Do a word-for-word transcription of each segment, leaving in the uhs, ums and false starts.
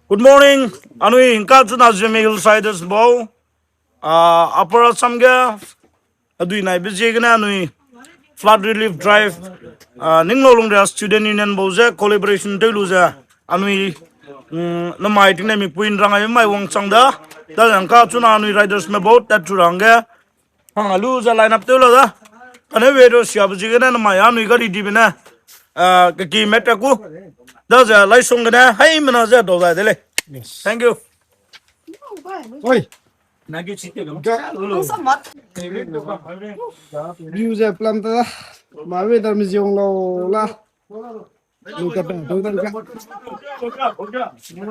Good morning. Anui hingka chuna Zeme Hill Riders bau, ah, Upper Assam ge, adui nai bezie gene anui flood relief drive, ah, Ninglo Lungria Student Union bau ze collaboration tew lu ze, anui, mm, namai tingne mipui nrang ai mai wangchang da, da hingka chuna anui riders me bau tat chu rangge, hang alu ze line up tew la da. Kane weather siabe ziegene namai anui gari dibe ne, ah, keki met ta ku. Da ze laisong gene, hai mena ze dau dai de lei. Thank you. Oi. View ze plan ta da. Ma weather mi ziong lau la. Lu ka pen, lu ka pen.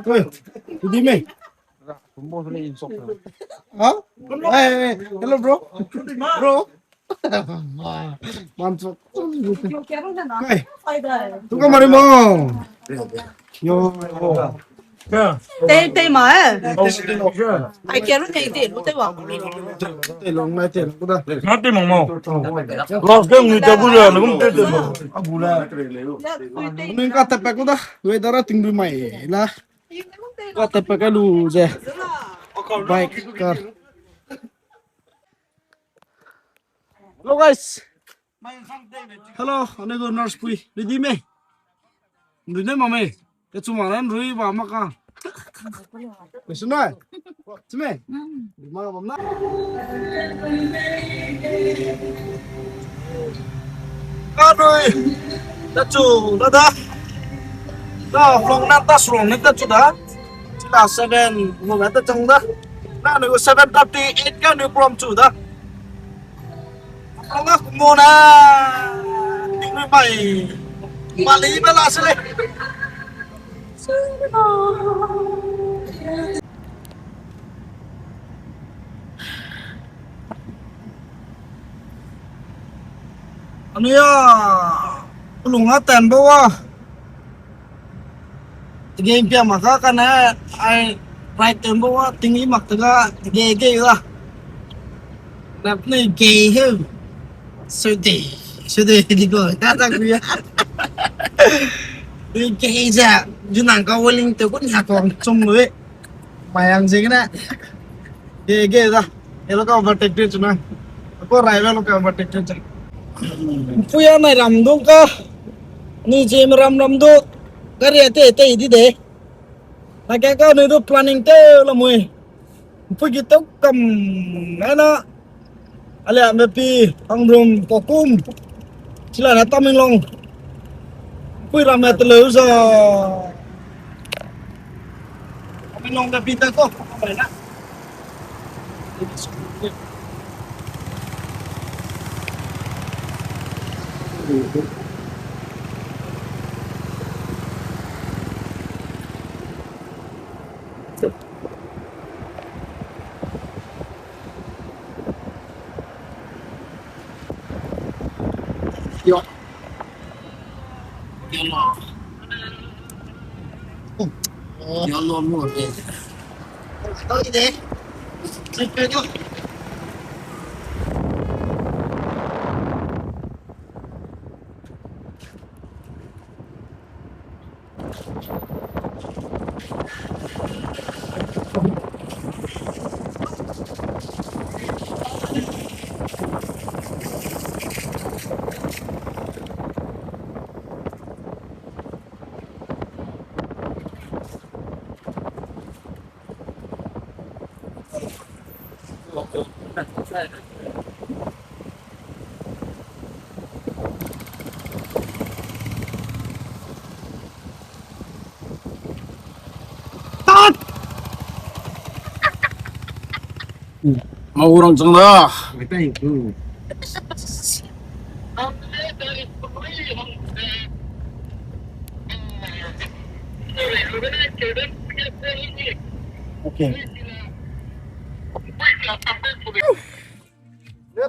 Oi, di me. Ha? Eh, eh, hello, bro. Bro. Manso. Hey, tu ka mari mo. Yo. Tei, tei ma, eh. Ai, kero tei, tei, lu tei wa. Tei long, nai tei long, ku da. Na tei mong mo. Los ke ngui ta ku da, na kum tei tei mo. Abu la. Ning ka tepe ku da. Weather a ting du mai la. Ka tepe ka lu ze. Bike car. Hello guys. Hello, ane go nurse pui. Ready me? Nrui ne ma me. Ke chu ma ran rui ba ma ka. Ke su nai. Chu me? Ma bam na. Ka rui. Ta chu da da. Da long na ta srong ne ta chu da. Chila seven mo ta chang da. Na nu seven thirty eight ka nu prom chu da. Anga kumona tingmi bai. Mali bela sele. Anuya kulunga tembo wa. Tege impia maka kane ai right tembo wa tingi mak tega tege ge la. Nap ne ge he. Sede, sede di go. Kata kuya. Ni ge ja. Junang ka willing to kun ha ko chum we. Mayang je gene. Ge ge da. Elo ka overtake de chuna. Ko rai lo ka overtake de chuna. Puya nai ram dong ka. Ni je ram ram do. Gari ate te di de. Na ka ka ni do planning te la mui. Pui ki tau kam, na, ale ame pi, Pangrum, Kokum, chila na Tamenglong. Pui ram me teleu za. Tamenglong da pi ta ko, bai na. Mau rang chang da. Okay.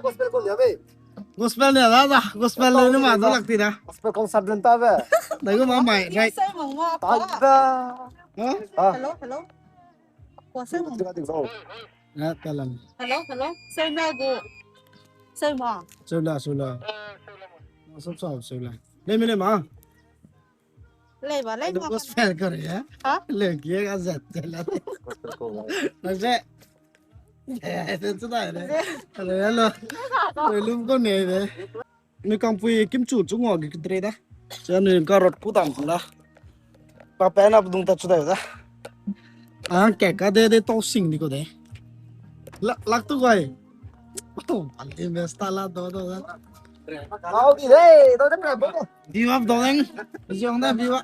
Gospel ko liabe. Gospel ne da da, gospel ne ma da lak ti da. Gospel concert ren ta be. Da go ma mai, right. Sai mong ma. Ta da. Ha? Ah. Hello, hello. Ko sai mong. Tiga tik zo. Na talam. Hello, hello. Sai na go. Sai ma. Sai la, sai la. Ma sop sa, sai la. Le mi le ma. Lei ba, lei ba. Gospel kore ya. Ha? Lei ki ga zat zat la. Nase. Eh, ese chu dai le. Hello, hello. Ko lum ko ne de. Ni kangpui kimchu chu ngua gi kdre da. Cha ni ka rot ku dam da. Pa pa na dung ta chu dai da. A ke ka de de tau sing ni ko de. La, lak tu gai. Oh, al invest la do do da. Lau di de, do de pra bo. Viva do deng. Ziong da viva.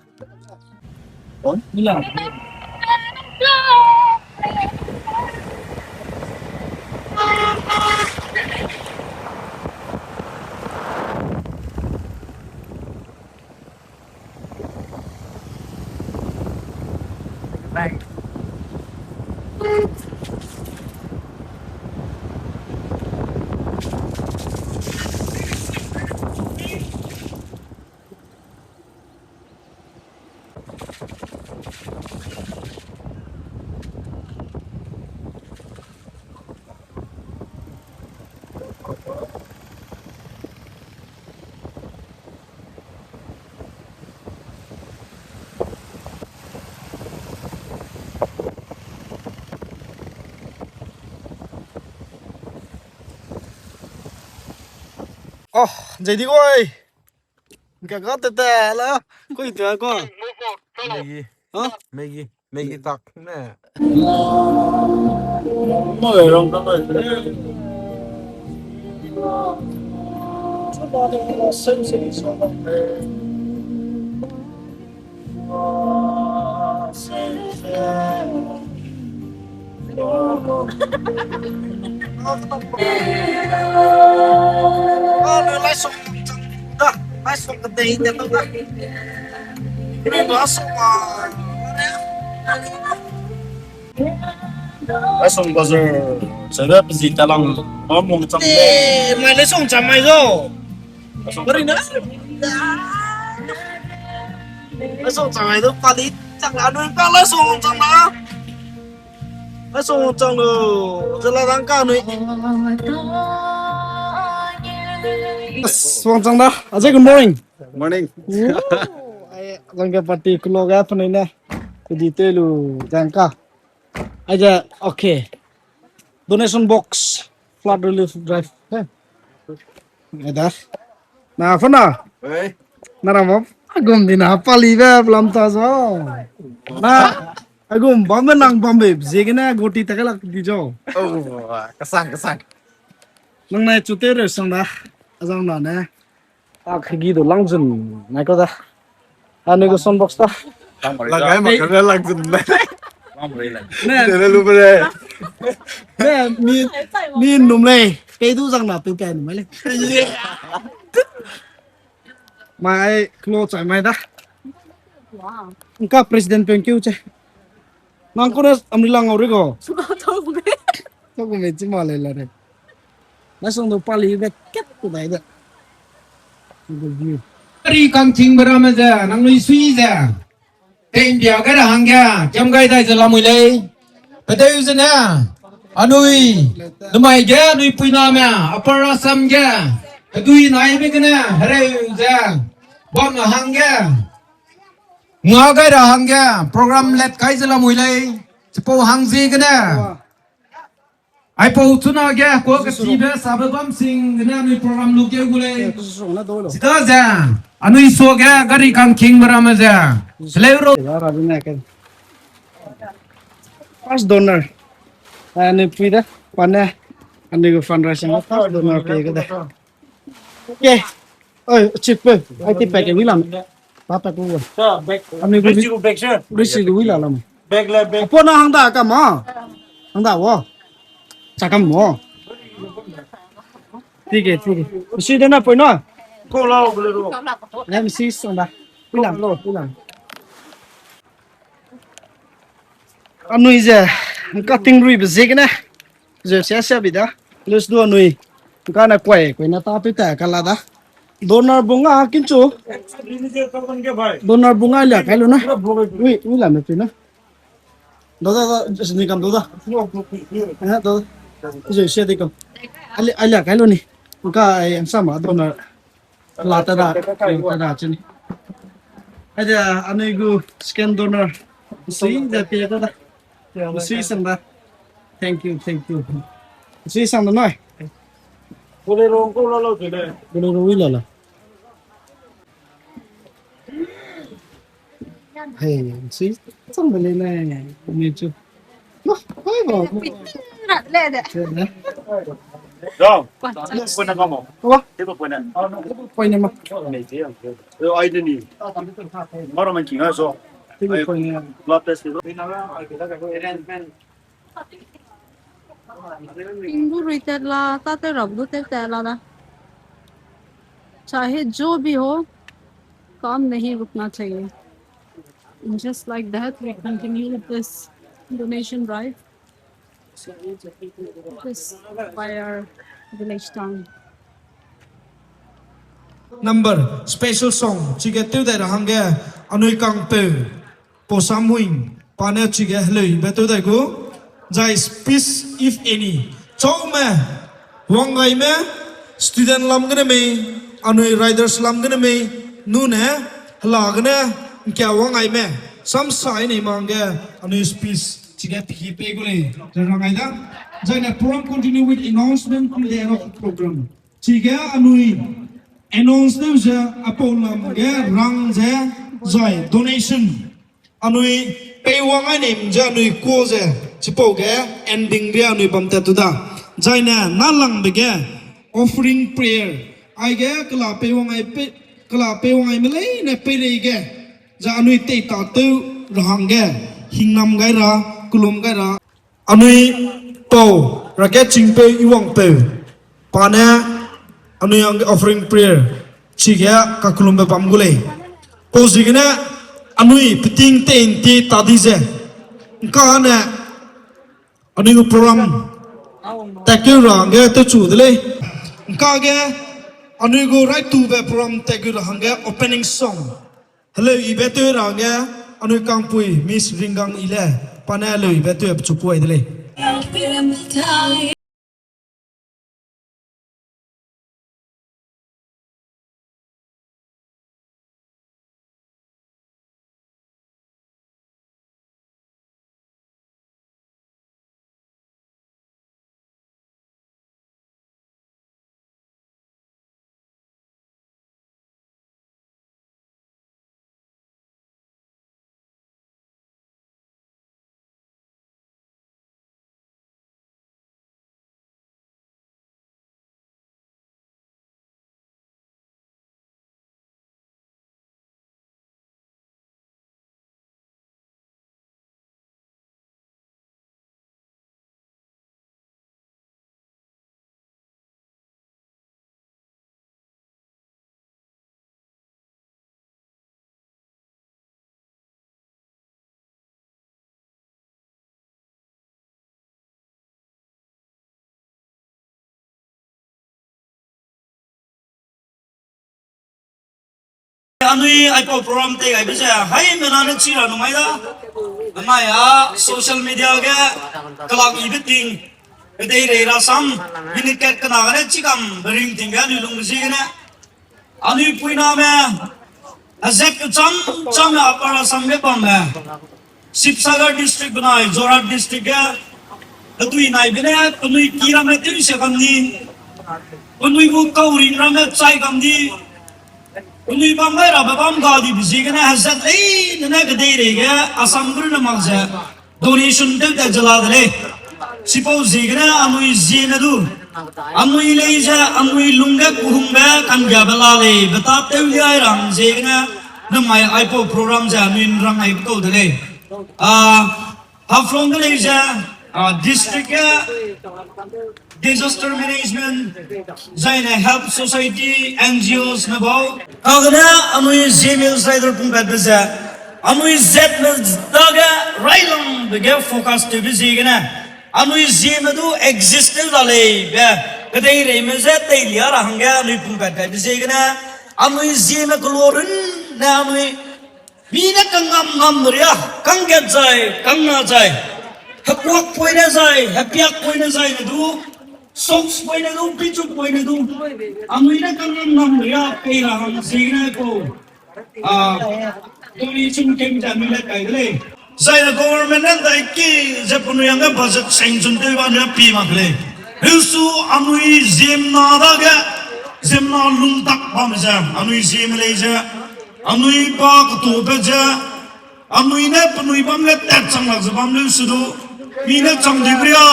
Oh, jadi woi. Ka ka te te la. Koi te ko. Maggie. Ha? Maggie. Maggie tak ne. Laisong bazar, sebe pezi talang, ma mong chang. Eh, mai laisong chang mai zo. Bari na. Laisong chang mai zo, pali chang la, nui pa laisong chang la. Laisong chang lo, zela dang ka nui. Wangchang da, Ajay, good morning. Morning. Ooh, ai, langga party kulo ga panai ne. Kedi te lu dang ka. Aja, okay. Donation box, flood relief drive. He. Ada. Na, fana. Hey. Na ram op. Agum di na pali be lam ta zo. Na, agum bam be nang bam be, ziegene goti ta ke lak di zo. Oh, kasang, kasang. Nang nai chute re sang da. Azang na ne. A khigi du langzun nai ko da. A ne ko sound box ta. Lagai ma ka langzun nai. Ne. Tele lu bere. Ne, mi, mi num lei. Pe du zang na pe pe num lei. Mai klo chai mai da. Ngka president pen keu che. Nang ko ne amri lang au re ko. Tau ko me chi ma lei la re. Laisong du pali be ket ku dai de. Good view. Ri kang ting bera me ze, nang lui sui ze. Teimbia gai ra hangge, kiam gai dai ze lamui lei. Pedeu ze ne, anui, numai ge, anui puiname, Upper Assam ge, hedui nai be gene, hereu ze, bam hangge. Nga gai ra hangge, program let kai ze lamui lei, chipau hang ziegene. Aipau chuna ge, ko kesibe sabe bam sing gene anui program lu keu gu lei. Sida ze, anui suage, gari kang king bera me ze. Seleu ro. First donor. Anui pui de, pa ne. Anui gu fundraising first donor pe ge de. Okay. Oi, chip pe. Ai ti pack wi lam. Pa pack wi. Sir, bag. Ami gu risi gu bag, sir. Risi gu wi la lam. Bag le bag. Apo na hang da ka ma. Hang da wo. Chakam mo. Tike, tike. Risi de na poi na. Ko la wo le ro. Let me see song da. Wi lam lo, wi lam. Anui ze, ngka tingrui be ziegene. Ze sia sia bi da. Lus du anui. Ngka na kuai, kuai na ta pe ta ka la da. Donor bunga kinchu. Donor bunga lia kai lu na. Ui, ui la me pe na. Da, da, da, just ni kam da, da. Eh, da, da. Ze sia di kam. Ali, ali kai lu ni. Ngka ai ang sama donor. La ta da, ta da chini. Aja, anui gu second donor. Sui da pie da da. Sui sang da. Thank you, thank you. Sui sang da noi. Bolero ko la lo tele. Bolero wi la la. Hey, sui sang da le ne. Ni chu. Rat le de. Dong. Pui na ngamo. Wa? Tebo pui na. Pui na ma. Ai de ni. Mara man kinga so. Tebo pui na. Blood test. Pinggu rui tet la, ta te rap du tet tet la da. चाहे जो भी हो, काम नहीं रुकना चाहिए. And just like that, we continue with this donation drive. This by our village town. Number, special song, chige tew dai ra hangge, anui kangpeu, Pau Samhuing, pa ne chige heleuibe tew dai gu, zai speech if any. Chaume, wanggaime, student lam gene mei, anui riders lam gene mei, nune, hela gene, ngkia wanggaime, samsa i nei ma hangge, anui speech, chige peki pei gu lei, ze rang gai da. Zaine program continue with announcement to the end of the program. Chige anui announce tew ze apau lam ge rang ze zai donation. Anui peiwang ai nem ze anui kuâ ze chipau ge ending ria anui bam tat tu da. Zaine nâlangbe ge offering prayer. Aige kela peiwang ai pe, kela peiwang aime leine peirei ge. Zai anui teitatew ra hangge hingnam gai ra, kelum gai ra. Anui pau, rake chingpeu Iwangpeu, pa ne anui hangge offering prayer, chige kakelumbe bam gu lei. Pau ziegene anui peting tei nti ta di ze. Ngkane anui gu program tatkeu ra hangge tewchu de lei. Ngkage anui gu raitube program tatkeu ra hangge opening song. Heleuibe tew ra hangge anui kangpui Miss Ringgang Ile, pa ne heleuibe tew pechu kuai de lei. Anui aipau program tei gaibe ze, haimena ne chi ra numai da. Anai a social media ge kelak ibe ting, kedeirei rasam, minute kat kena gene chikam beringting ge anui lung ziegene. Anui puiname, azet kecham cham ne Upper Assam ge bamme, Sibsagar district benai Jorhat district ge, kedui nai bene, penui ki ramme tew se kam di, penui gu kauring ramme chai kam di, penui bam gai rabe bam ga dibe ziegene hezat leine ne kedeirei ge Assam gu ne mak ze donation tew tat ze la de lei. Chipau ziegene anui zieme du, anui lei ze, anui lungge kuhungbe kanggiabe la lei, beta tew liai ram ziegene, namai aipau program ze anui nrang aibe kau de lei. A, Haflong ge lei ze, a, district ge disaster management, zaine help society, N G Os ne bau. Kagene anui Zeme Hills Rider pungpatbe ze, anui zatme dage railangbe ge focus tewbe ziegene, anui zieme du exist tew la leibe, kedeireime ze teilia ra hangge anui pungpat kaibe ziegene, anui zieme kelo runne anui mi ne kangam ngam ria, kanggat zai, kangna zai, hepuak poine zai, hepiak poine zai ne du, socks poine du, pichuk poine du, anui ne kangam ngam ria pei ra hang ziegene kau. A, Donation camp ze anui le kai de lei. Zai ne government ne dai ki ze penui hangge budget sanction tew ba ne pi mak lei. Heusu anui ziemmena dage, ziemmena lungtak bam ze, anui ziemme lei ze, anui pa ketobe ze, anui ne penui bam ge tat chang lak ze bam leu se du, mi ne chang di bria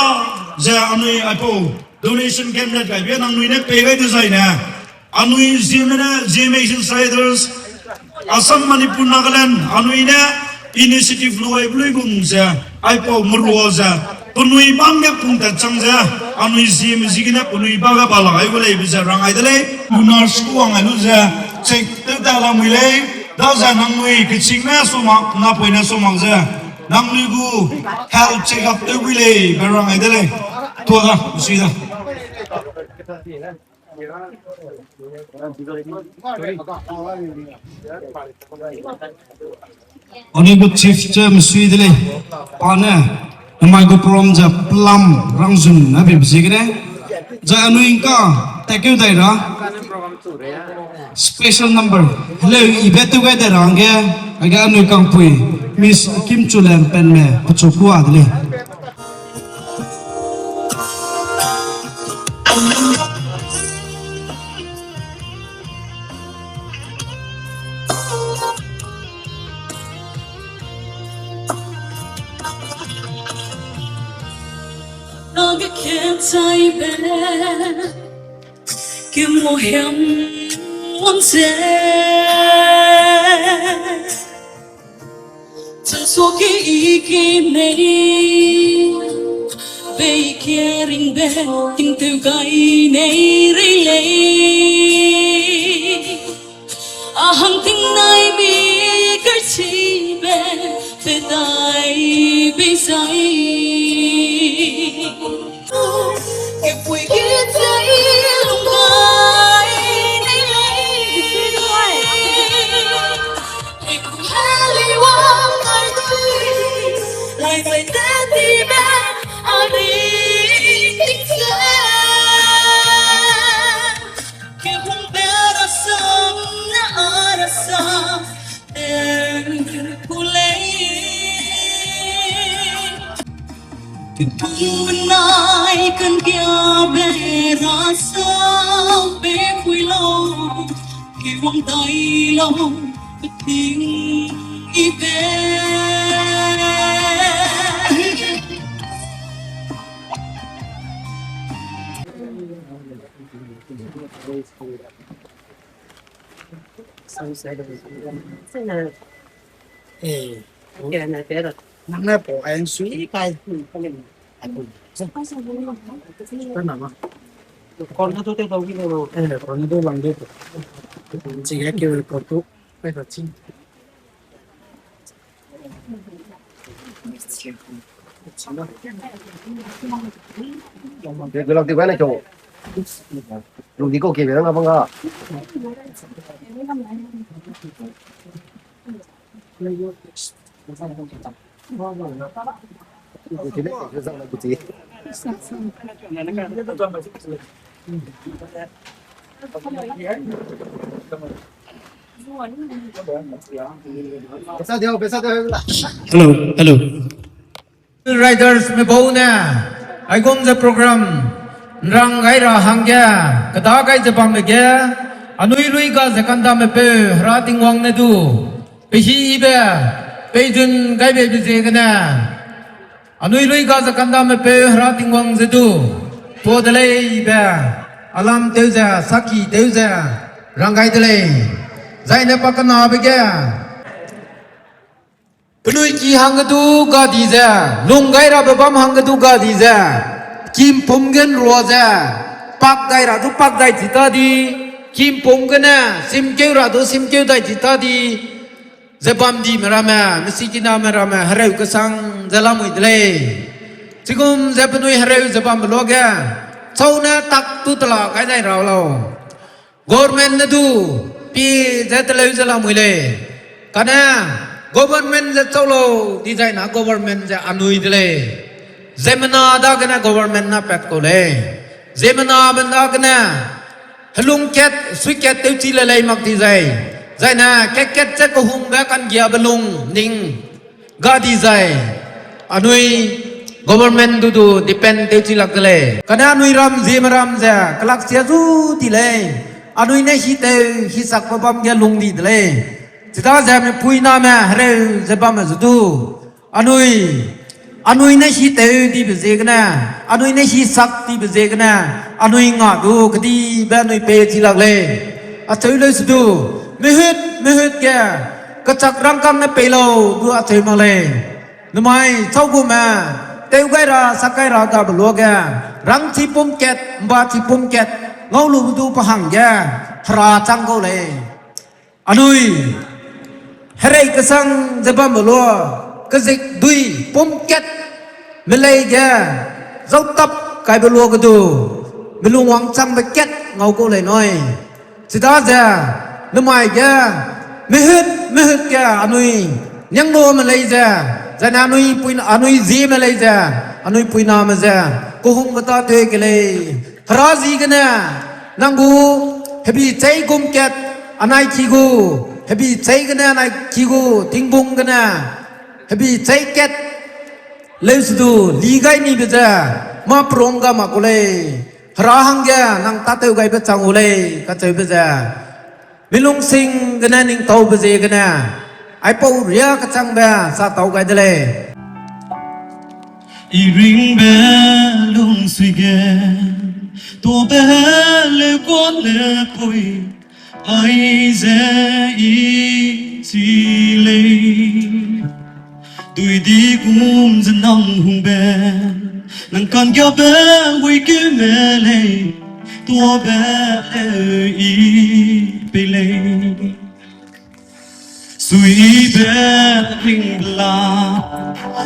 ze anui aipau donation camp ne kai bia nangnui ne pei gai dezaine. Anui ziemmena, Zeme Hills Riders, Assam, Manipur, Nagaland, anui ne initiative lu ai blui gum ze, aipau merua ze, penui bam ge pung tat chang ze, anui ziemme ziegene penui ba ge ba la ai gu leibe ze rang ai de lei, donors ku wang ai lu ze, check tew ta lamui lei, da ze nangnui kechingme so mak, napoine so mak ze, nangnui gu health check up tew bui lei, be rang ai de lei, tua da, sui da. Anui gu chief ze mesui de lei, pa ne, namai gu program ze pelam rangzun na bibe ziegene, zai anui ngka, takeu dai ra, special number, heleu ibe tew gai dai ra hangge, aige anui kangpui, Miss Kimchulen Penme, pechu kua de lei. Nage kechaibe, kemohiam wangse. Chasuaki i ki mei, bei kia ringbe, tingtew gai nei rei lei. A hang ting nai mi kerchibe, pe dai bei zai. Nai kan kia be rasa be kui lo, ki wang dai lo, ting i be. Eh, nang ne po ai sui kai. Corner tu te dau gi lo. Eh, corner tu lang de. Chi ga ki ko tu. Kai ta chi. Lungdi ko ke be na bang ga. Hello, hello. Riders me bau ne, aigum ze program, nrang gai ra hangge, keda gai ze bambe ge, anui lui ga ze kandame peu, Hera Tingwang ne du, pehi ibe, peidun gai be be ziegene, anui lui ga ze kandame peu, Hera Tingwang ze du, tuâ de lei be, alam tew ze, saki tew ze, rang gai de lei, zaine pa kenabe ge, penui ki hangge du ga di ze, lung gai rabe bam hangge du ga di ze, kimpum gen rua ze, pak dai ra du pak dai ti ta di, kimpum gene, simkeu ra du simkeu dai ti ta di, ze bam dime ramme, mesikiname ramme, hereu kesang ze lamui de lei. Chigum ze penui hereu ze bambe luage, chau ne tak tu tela gai dai ra lau. Government ne du, pie ze teleu ze lamui lei. Kane, government ze chau lau, dizai na government ze anui de lei. Ziemmena dagene government na pat kau lei. Ziemmenabe dagene, helung kat, sui kat tewchi le lei mak dizai. Zaine kat-kat ze kehungbe ka'nggiabe lung ning ga di zai, anui government du du depend tew chi lak de lei. Kane anui ram zieme ram ze kelak sia zu di lei. Anui ne hitew hisakbe bam ge lung di de lei. Chidaze mipuiname hereu ze bamme zu du, anui, anui ne hitew dibe ziegene, anui ne hisak dibe ziegene, anui nga du kedibe anui pei chi lak lei. Acheu leu se du, mihut mihut ge kechak rangkâng ne pei lau du acheu mak lei. Namai châugume, tew gai ra sak gai ra gabe luage, rangchi pum kat mba chi pum kat ngau lu du pe hangge, hera chang kau lei. Anui herei kesang ze bambe lua, kezik dui pum kat melei ge zautap kaibe luage du, melung wangchangbe kat ngau kau lei nui. Chidaze, namai ge, mihut mihut ge anui niangname lei ze, zaine anui pui, anui zieme lei ze, anui puiname ze, kehungbe tâtew ke lei. Hera ziegene, nang gu, hebi chei gum kat, anai ki gu, hebi chei gene anai ki gu, tingbung gene, hebi chei kat, leu se du, li gai nibe ze, mâ perung ga mak ku lei, hera hangge nang tâtew gaibe chang gu lei, kacheube ze, milungsing gene ningtaube ziegene, aipau riâ kechangbe sa tau gai de lei. I ringbe lungsui ge, tuâbe leu kuâ le pui, aize i chi lei. Dui di gum ze nang hungbe, nang ka'nggiabe buikeume lei, tuâbe leu i pei lei. Suibe ringbe la,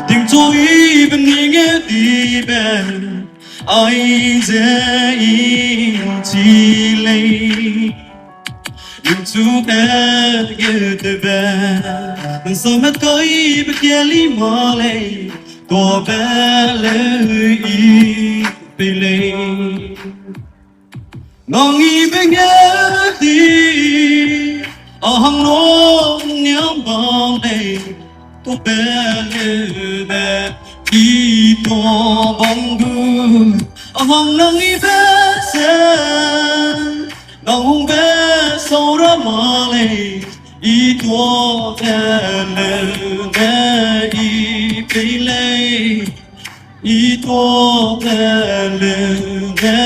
tingchuibe ning dibe, aize i chi lei. Ningchu ge tewbe, nsame kaibe keli ma lei, tuâbe leu i pei lei. Nang i be ge di, a hang lung niam bam lei, tuâbe leu ne i tuâ bam gu, a hang nang i be ze, nang hungbe sau ra ma lei, i tuâbe leu ne i pei lei. I tuâbe leu ne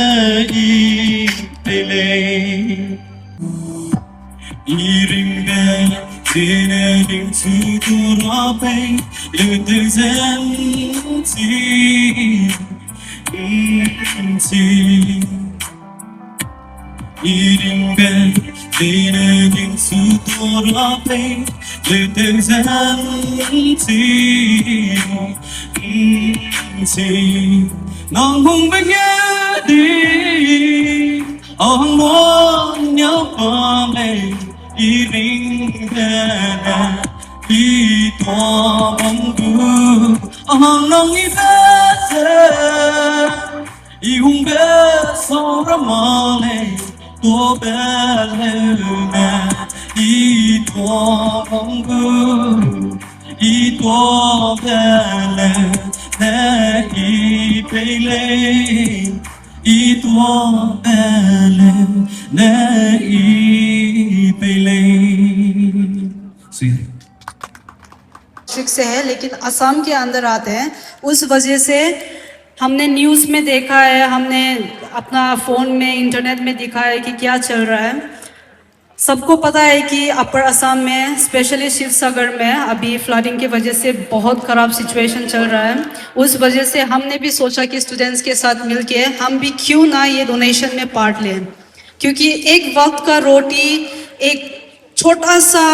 i pei lei. I ringbe, zene ringchu tuâ ra pei, leu tew ze chi, chi. I ringbe, zene ringchu tuâ ra pei, leu tew ze chi, chi. Nang hungbe ge di, a hang lung niam bam lei, i ringbe ne, i tuâ bam gu, a hang nang i be ze, i hungbe sau ra ma lei, tuâbe leu ne, i tuâ bam gu, i tuâbe leu ne i pei lei, i tuâbe leu ne i pei lei. ठीक से है, लेकिन असम के अंदर आते हैं, उस वजह से हमने न्यूज़ में देखा है, हमने अपना फ़ोन में, इंटरनेट में देखा है कि क्या चल रहा है। सबको पता है कि अपर असम में, स्पेशली शिवसागर में, अभी फ्लडिंग की वजह से बहुत खराब सिचुएशन चल रहा है। उस वजह से हमने भी सोचा कि स्टूडेंट्स के साथ मिलके हम भी क्यों ना ये डोनेशन में पार्ट लें, क्योंकि एक वक्त का रोटी, एक छोटा सा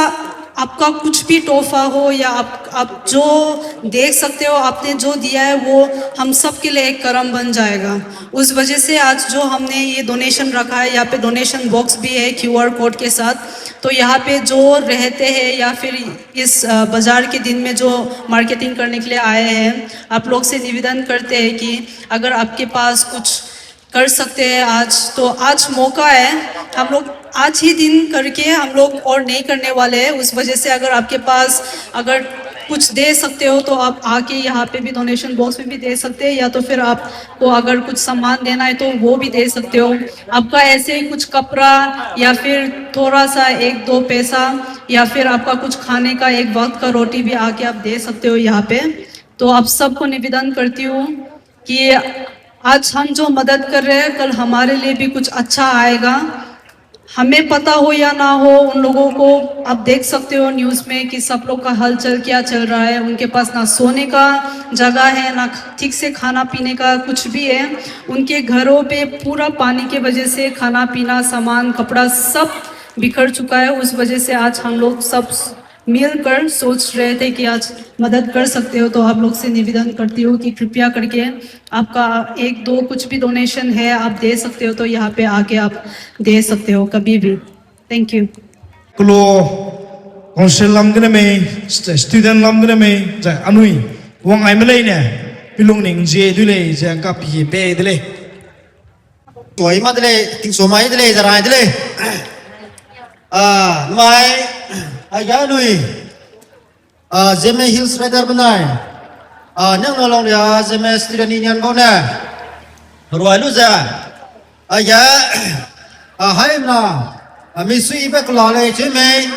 आपका कुछ भी तोहफा हो या आप, आप जो दे सकते हो, आपने जो दिया है, वो हम सब के लिए एक करम बन जाएगा। उस वजह से आज जो हमने ये डोनेशन रखा है, यहाँ पे डोनेशन बॉक्स भी है क्यूआर कोड के साथ। तो यहाँ पे जो रहते हैं या फिर इस, अ, बाजार के दिन में जो मार्केटिंग करने के लिए आए हैं, आप लोग से निवेदन करते हैं कि अगर आपके पास कुछ कर सकते हैं आज। तो आज मौका है, हम लोग आज ही दिन करके हम लोग और नहीं करने वाले हैं। उस वजह से अगर आपके पास अगर कुछ दे सकते हो तो आप आके यहाँ पे भी डोनेशन बॉक्स में भी दे सकते हैं, या तो फिर आपको अगर कुछ सामान देना है तो वो भी दे सकते हो। आपका ऐसे ही कुछ कपड़ा या फिर थोड़ा सा एक दो पैसा या फिर आपका कुछ खाने का एक वक्त का रोटी भी आके आप दे सकते हो यहाँ पे। तो आप सबको निवेदन करती हूँ कि आज हम जो मदद कर रहे हैं, कल हमारे लिए भी कुछ अच्छा आएगा। हमें पता हो या ना हो, उन लोगों को आप देख सकते हो न्यूज़ में कि सब लोग का हलचल क्या चल रहा है। उनके पास ना सोने का जगह है, ना ख-, ठीक से खाना पीने का कुछ भी है। उनके घरों पे पूरा पानी के वजह से खाना पीना, सामान, कपड़ा सब बिखर चुका है। उस वजह से आज हम लोग सब मिलकर सोच रहे थे कि आज मदद कर सकते हो, तो आप लोग से निवेदन करती हूँ कि कृपया करके आपका एक दो कुछ भी डोनेशन है, आप दे सकते हो, तो यहाँ पे आके आप दे सकते हो कभी भी। Thank you. Kelo council lam gene mei, st-, student lam gene mei, zai anui wang ai me lei ne, pilung ning zie du lei, ze ngka pie pe de lei. Toi ma de lei, ting so mai de lei, zarai de lei. Ah, mai, ai ga lui. Ah, Zeme Hills Rider benai. Ah, nang no long ya Zeme Student Union bau ne. Ruai lu ze. Ai ga, ah, hai na. Ah, mi sui be kela lei che mei.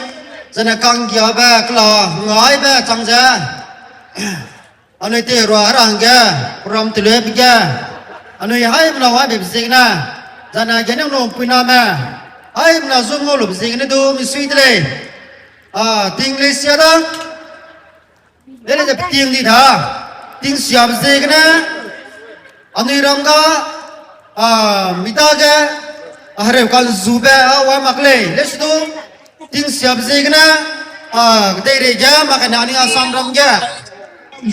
Zene kang gia be kela, ngai be chang ze. Anui te rua rangge, program teleu bege. Anui haimena wa bebe ziegene. Zane gene nung puiname. Haimena zu ngau lube ziegene du misui de lei. Ah, ting lei sia da. Lele de ting di da. Ting siabe ziegene. Anui ram ga, ah, mi dage, ah, hereu kan zube, ah, wa mak lei. Lesi du, ting siabe ziegene, ah, kedeireige, mak kane anui Assam ram ge.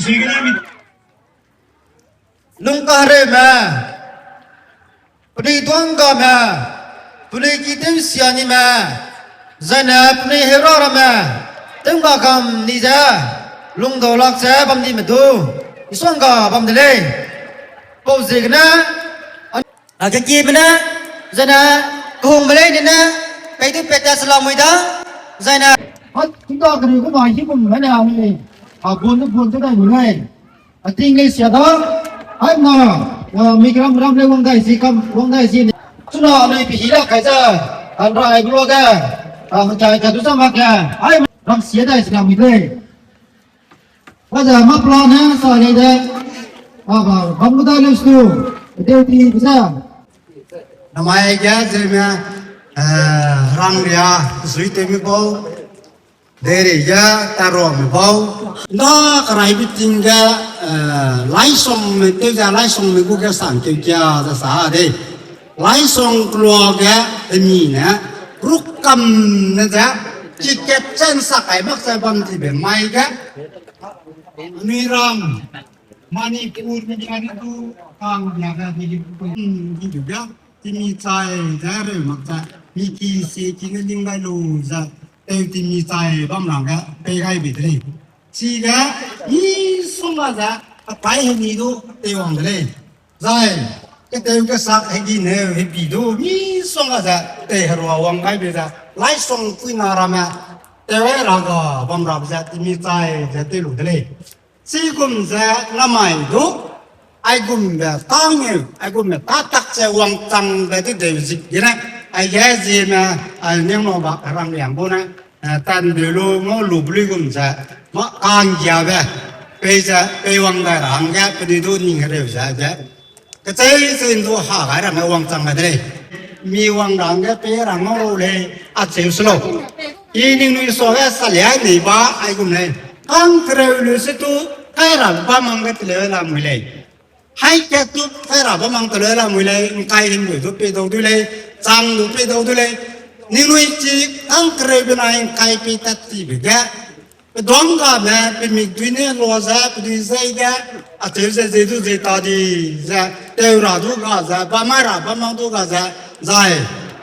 Ziegene mi lungkahereume, penui duanggame, penui ki tewsianime, zane penui heurâ ramme, tewga kam ni ze, lungdau lak ze bam dime du, isuangga bam de lei. Pau ziegene, a kekieme ne, zane, kehungme lei nine, pei du pet ta selamui da, zane. Hâ, tingga keri gu na hibum mene a mei, a bun du bun ze dai mi lei. A ting lei sia da, haimena, a, mi gram gram lei wang dai si kam, wang dai si ne. Chuna anui pehî la kai ze, a, nra ai gu lage, a, mechai ka du za mak ge, haimena ram sia dai si na mi lei. Kaze mâ plan ne sa lei de, a, ba, bam gu dai lei stu, de ti za. Namai ge Zeme, eh, rangria, zui tewmi bau, deirei ge tarame bau. Nda karai bi ting ge, eh, laisongme tew ze laisongme gu ge sang keu kia ze sa de. Laisong kelua ge hemi ne, rukam ne ze, ticket chen sa kai mak ze bam dibe mai ge. Anui ram, Manipur mi gari du, kang ya ga di di, di du ga, timi chai ze reu mak ze, mi ki sie ki ne ling gai lu ze, tew timi chai bam rang ge, pei gai be de lei. Chige, misongga ze, apai hemi du, teiwang de lei. Zai, ketew kesak hegi neu hebi du, misongga ze, tei herua wang gai be ze, laisong puina ramme, tew ai ra ga bam ra be ze, timi chai ze tew lu de lei. Chigum ze namai du, aigumbe tângeu, aigumbe tâtak ze wangchangbe de deu zik gene, aige Zeme, a, ningno ba rang liang gu ne, eh, tan deu lu, ngau lu be luigum ze, mâ kanggiabe, pei ze, pei wang dai ra hangge, penui du ning hereu ze ge. Kechei chei ndu ha gai ramme wangchang gai de lei. Mi wang ra hangge pei ra ngau lu lei, acheu se lau. I ningnui suage saliai nei ba aigum lei. Kang kereu lu se tu, kai ra bam hangge teleu lamui lei. Hai kat tu, kai ra bam hang teleu lamui lei, ngkai hingdui du pei dau du lei, chang du pei dau du lei. Ningnui chi kang kereu benai ngkai pei tat tibe ge. Peduang game, pemik dui ne lua ze, pedui zei ge, acheu ze ze du ze ta di ze, tew ra du ga ze, bam mai ra bam mang du ga ze, zai,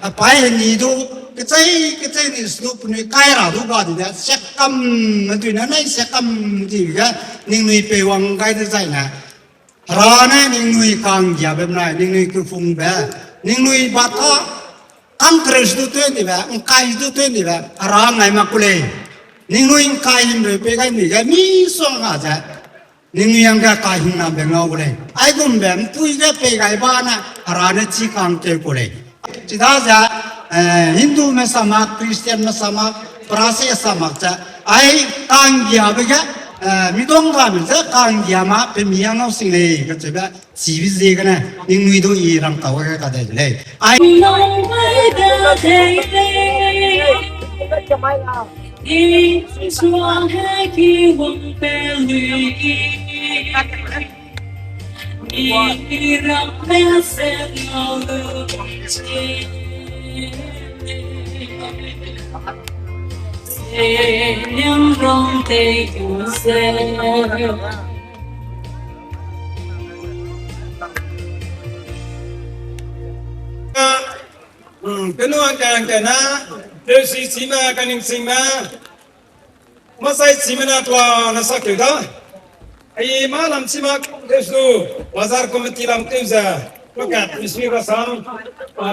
apai heni du, kechei, kechei ni se du penui kai ra du ga di de, siakam, dui ne nei siakam di ge, ningnui pei wang gai de zai ne. Hera ne ningnui kanggiabe benai, ningnui kefungbe, ningnui bata, kangkereu du twenty be, ngkai du twenty be, Hera ngai mak ku lei. Ningnui ngkai himreu pei gai ni ge misongga ze, ningnui hangge kahingnambe ngau gu lei. Aigumbe mpui ge pei gai ba ne, Hera ne chi kangkeu ku lei. Chidaze, eh, Hindume sa mak, Christianme sa mak, Prase sa mak ze, ai kanggiabe ge, eh, midong game ze kanggia ma pe mi a ngau sing lei kacheube, chibe ziegene, ningnui du i rangtau ge kadai de lei. Ai Kenu angka angka na, tewsi chime, kaning chime, masai chime na kela na sakeu da. Ai ma lam chime tewsu, bazar committee lam tew ze, makat misui rasam,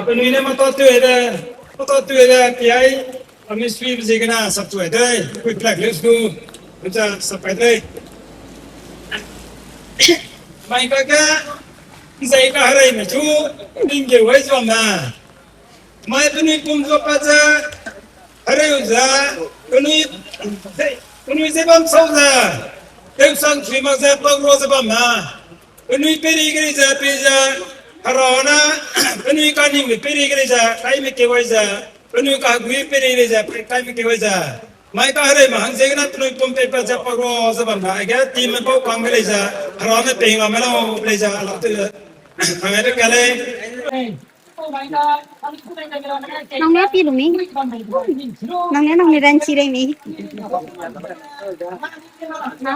penui ne mata tew de, mata tew de, pi ai, a misui ziegene sap chu de, kui plak lesu, mcha sap pai de. Mai kage, nzai kahereime chu, ning ge wai zuam na. Mai penui pum zuapat ze, hereu ze, penui, penui ze bam sau ze, tewsang chui mak ze pau ro ze bam na. Penui peri geri ze, pei ze, Hera ne, penui kaningbe peri geri ze, kaime kewai ze, penui kagui peri geri ze, kaime kewai ze. Mai kahereime hang ziegene penui pum peipat ze pau ro ze bam na, aige time pau kangge lei ze, Hera ne pei ngame lau lei ze, ala te, hangge de ka lei. Nang ne pi lu mi? Nang ne, nang ne ranchi rei mi? Ha?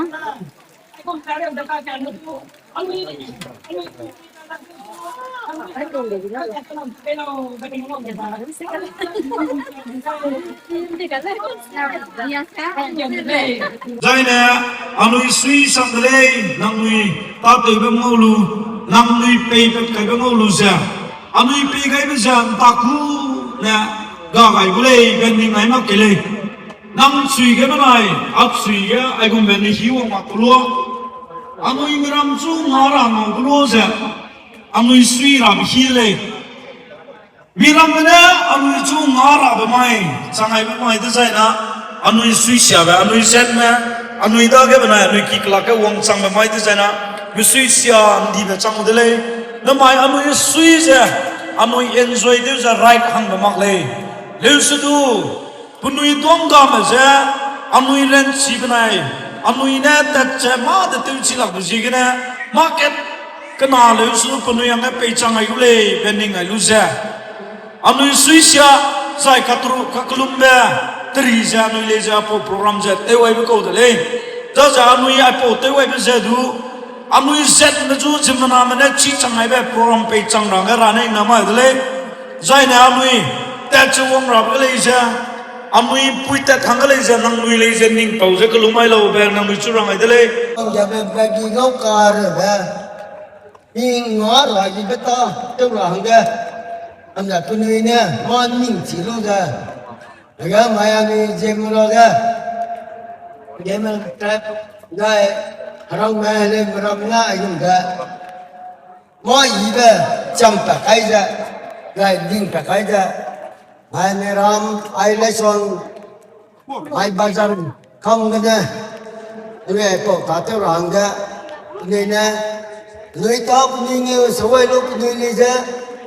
Zaine, anui sui sang de lei, nangnui tâtewbe ngau lu, nangnui peipat kaibe ngau lu ze, anui pei gaibe ze ’ntaku ne ga gai gu lei, be ning ai mak kei lei. Nang sui ge benai, a sui ge aigumbe ne hi wang mak ku lu. Anui miram chu nga ra ngau gu lu ze, anui sui rabe hi lei. Miramme ne anui chu nga rabe mai, chang aibe mai dezaine, anui suisiabe, anui zetme, anui dage benai anui ki kelak ge wangchangbe mai dezaine, mesuisia ’ndibe chang de lei. Namai anui sui ze, anui enjoy tew ze right hangbe mak lei. Leusedu, penui duanggame ze, anui ranchi benai, anui ne tat ze mâ de tewchi lakbe ziegene, market kena leusedu penui hangge peichang ai gu lei, be ning ai lu ze. Anui suisia, zai katru, kakelumbe, teri ze anui lei ze aipau program ze tew aibe kau de lei. Daze anui aipau tew aibe ze du, anui zetme zu ziemmename ne chi chang aibe program peichang ra hangge ra ne ’nna mai de lei. Zaine anui tat ze wang rabe ge lei ze, anui pui tat hangge lei ze, nangnui lei ze ning pau ze kelum mai laube nangnui chu rang ai de lei. Anggiabe bagi gau kareube, i nga ra ibe tâ tew ra hangge, amza penui ne mâ ning chi lu ze, hega mai anui ziemme ra ge, Game tribe zai, herangme heleume ram ne aigum ze, mâ ibe cham pat kai ze, zai ning pat kai ze, mai meram, ai laisong, mai bazar, kam gene, anui aipau tâtew ra hangge, penui ne, penui tâ penui ngeu sewai lu penui lei ze,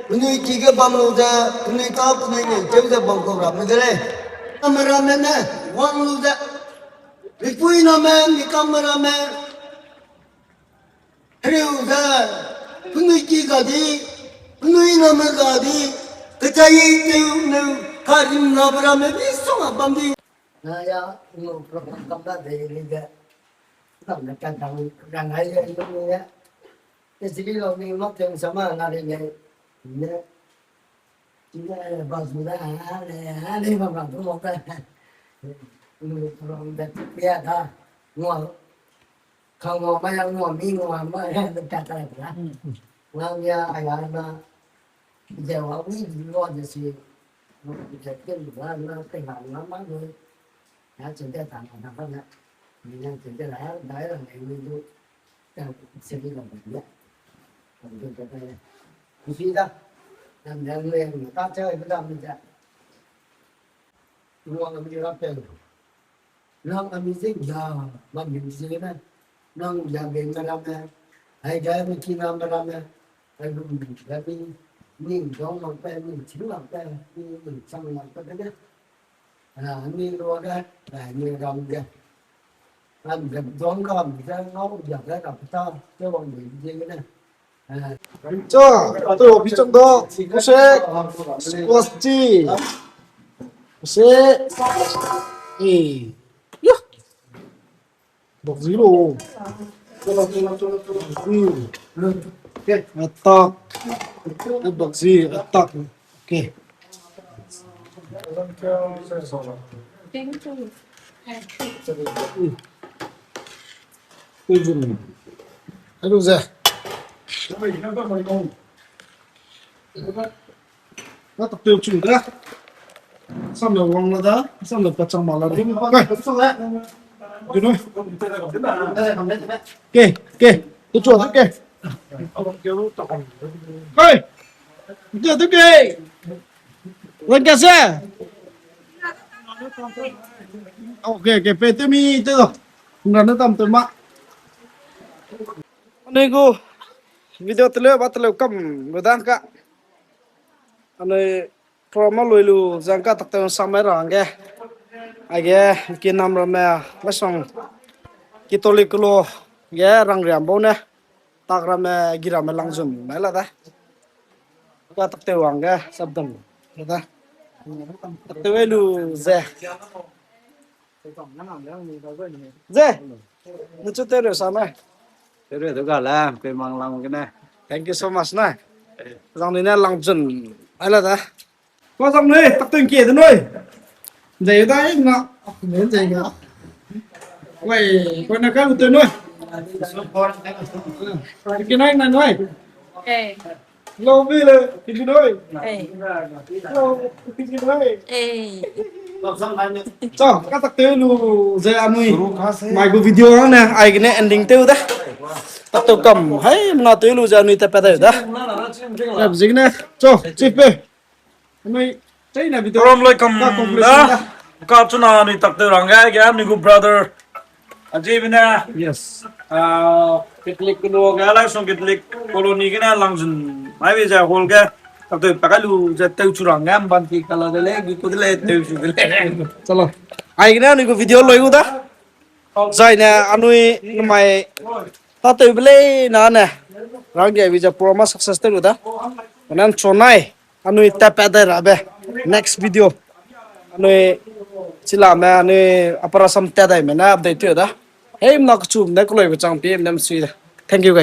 penui ki ge bam lu ze, penui tâ penui ngeu tew ze bam kau ramme de lei. Kameramme ne, wang lu ze, mipui name, mi kameramme, hereu ze, penui ki ga di, penui name ga di, kechai tew neu, karimnabe ramme misongga bam di. Na ya, ngu program kam da de ni de. Kam ne kan tang, kan ai ye, ngu ye. Te sigi lo ni mak teng sama na de ne. Ne. Chine, ba su da, a, le, a, le, ba, ba, tu mo da. Ngu program da, ya da. Ngu. Kangwa ma yang wa mi wa ma ya ta ta ya. Nang ya aya na. Ze wa wi di wa de si. Ze ke wa na te ha na ma de. Ya chen de ta na na na. Ni ya chen de la da ya ne ni du. Ta se ni la ba ya. Kan de ta ya. Ni si da. Nang ya ne ta cha ba da mi ja. Nang a mi ze ya, ma mi ze ne. Nang ya ge me ramme, ai ga me ki na me ramme, ai lu mi ga mi, ni dong lang pe, ni ching lang pe, ni, ni chang lang pe de ne. A, ni lu ge, a, ni ram ge. Am ge dong ga mi ze ngau ya ge ra pe ta, ze wang mi ze ne. Cho, to, pi chang do, kose, kose, kose, eh, ya, bak zi lo, hmm, atak, bak zi, atak, okay. Hello, ze. Na tak teu chung da. Sam le wang la da, sam le pachang ma la da. Kai. Gino. Ke, ke. Tu chu ke. Kai. Tu tu ke. Wen ka se. Okay, okay, pe te mi te do. Nra na tam te ma. Anui gu video teleu ba teleu kam lu dang ka. Anui promo lui lu zang ka tak te sam mai ra hangge. Aige ki nam ramme, masang Catholic lo ge rang riam bau ne. Tak ramme, gi ramme lang zum mai la da. Ka tak te wang ge, sap dam. Da. Tak te lu ze. Ze. Nu chu te re sa mai. Te re du ga la, pe mang lang ge ne. Thank you so much na. Zang ni ne lang zun. Ai la da. Ko zang nui, tak tun kie de nui. Zai da na. Ne zai ga. Wei, ko na ka lu te nui. Ki nai na nui. Eh. Lo bi le, ki nui. Eh. Lo, ki nui. Eh. Cho, ka tak te lu ze anui. Mai gu video ne, ai gene ending teu da. Tak teu kam, hai, mna teu lu ze anui te pa da da. Rap zing ne. Cho, chief pe. Anui, chai na video. Rom loi kam ka conclusion da. Da. Ka chuna anui tak teu rang ga, ga anui gu brother. Aji bine. Yes. Ah, Catholic lo ga la song Catholic colony gene lang zun. Mai be za hol ga. Tak teu pa ka lu za teu chu rang ga ban ki kala de le, gi ku de le teu chu de le. Chalo. Ai gene anui gu video loi gu da. Zai ne anui numai ta teu be le na ne. Rang ga bi za promo success teu lu da. Nan chonai. Anui tat pat dai rabe. Next video. Anui chilame, anui aparasam tat dai me na update teu da. Hei, mna kechum ne keloi be chang pi, mna msui da. Thank you, guys.